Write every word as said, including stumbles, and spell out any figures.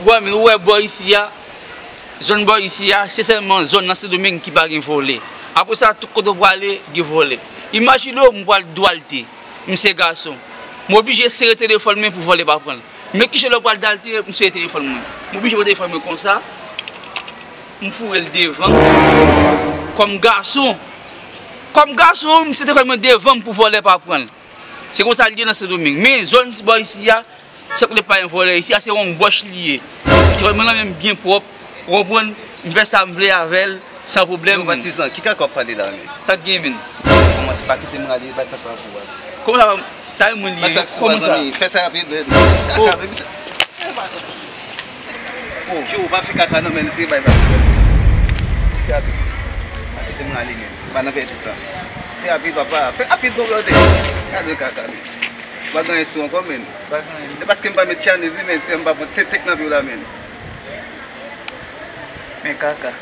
Ou wè, men ou wè bò isi a, zòn bò isi a, se sèlman zòn nan Sendomeng ki pa gen vòlè. Apre sa, tout kote w prale, gen vòlè. Imajine w, m pral Dwalte, m se gason. M oblije sere telefòn mwen pou vòlè pa pran l. Men kijan lè w pral Dwalte, m sere telefòn mwen. M oblije pran telefòn mwen konsa, m foure l devan. Kòm gason, kòm gason, m sere telefòn mwen devan m pou vòlè pa pran l. Se konsa l ye nan Sendomeng. Men zòn bò isi a, se kote pa gen vòlè isi a, se yon wòch li ye. Telefòn mwen nan men m byen pwòp, ou konprann? M fè sa m vle avè l, san pwoblèm. Yo, Patizan, ki kaka w ap pale la, men? Sa k gen, men? Kòmanse pa kite m rale, bay sa pa pou a. Kòman sa va? Sa e moun li ye. Kòman sa? Fè sa rapid, men. Kaka, men, se, se pa sa. Oh. Yo, pa fè kaka non, men, tire bay, bay. Fè rapid. Pa kite m rale, men. Pa nan pèdi tan. Fè rapid, papa. Fè rapid non, blòdè. Gade kaka, men. Pa gen anyen sou ankò, men. Pa gen anyen. E paske m pa met Chinese, men, m pa pran tek, tek nan pye w la, men. Men kaka.